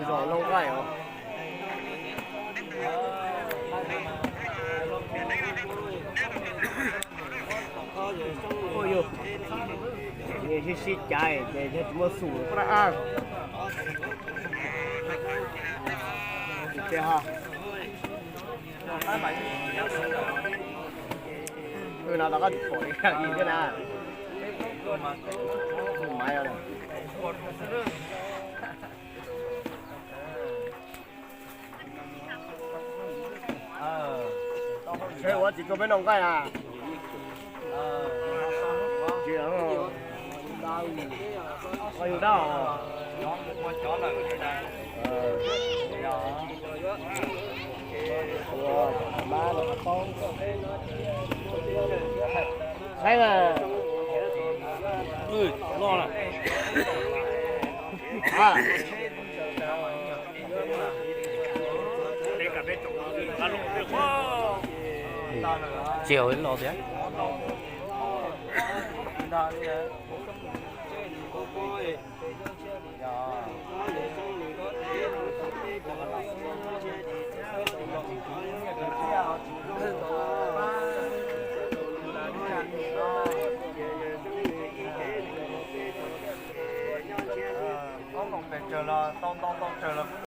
Zos Looj Nqaij os. Ua yog sib sib cav ces yog tsis muaj xum pab dab. Ces ho, no tau koj pom li thiab na. Seb ua tsis tuaj peb noj nqaij na. Tsis, yus dab. Saib na. Tsis hauv los tiag.